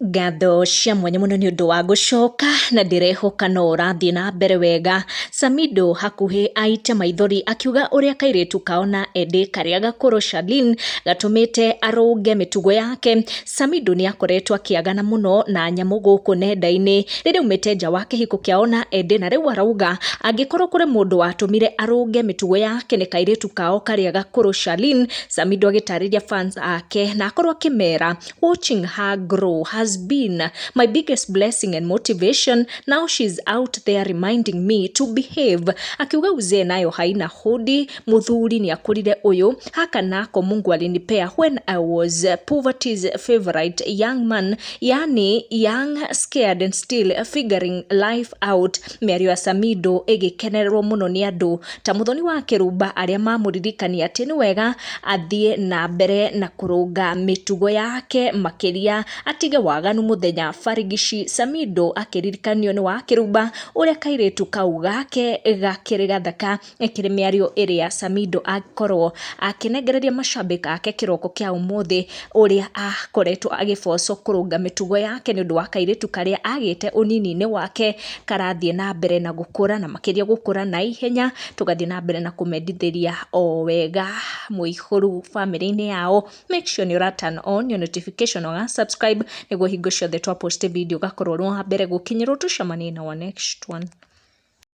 Ngatho cia mwanya mũno nĩ ũndũ wa gũcoka na ndĩrehoka no ũrathiĩ na mbere wega. Samidoh hakuhĩ aite maithori akiuga ũrĩa kairĩtu kao na Eddie karĩa gakũrũ Charlene gatũmĩte arũnge mĩtugo yake. Samidoh nĩ akoretwo akĩagana mũno na nyamũ gũkũ nenda-inĩ rĩrĩa aumĩte nja wa kĩhiko kĩao na Eddie, na rĩu arauga angĩkorwo kũrĩ mũndũ watũmire arũnge mĩtugo yake nĩ kairĩtu kao karĩa gakũrũ Charlene. Samidoh agĩtarĩria fans ake na akorwo akĩmera, "Watching her grow has been my biggest blessing and motivation. Now she's out there reminding me to behave." Akiuga uzee nayo haina hodi, muthuri ni akurire uyu haka nako Mungu alinipea when I was poverty's favorite young man, yani young, scared and still figuring life out. Mĩario ya Samidoh ĩgĩkenererwo mũno nĩ andũ ta Muthoni wa Kĩrumba arĩa mamũririkania atĩ nĩ wega athiĩ na mbere na kũrũnga mĩtugo yake, makĩria atige waganu mũthenya barigici. Samidoh akĩririkanio nĩ wa Kĩrumba ũrĩa kairĩtu kau gake gakĩrĩ gathaka. Ĩkĩrĩ mĩario ĩrĩa Samidoh akorwo akĩnengereria macambĩki ake kĩroko kĩa ũmũthĩ, ũrĩa akoretwo agĩbocwo kũrũnga mĩtugo yake nĩ ũndũ wa kairĩtu karĩa agĩte ũnini-inĩ wake karathiĩ na mbere na gũkũra, na makĩria gũkũra na ihenya. Tũgathiĩ na mbere na kũmendithĩria o wega mũihũru bamĩrĩ-inĩ yao. Make sure nĩ ũra turn on your notification, ũga subscribe nĩguo hingo ciothe twa post video ũgakorwo ũrĩ wa mbere gũkinyĩrwo. Tũcemanie na our next one.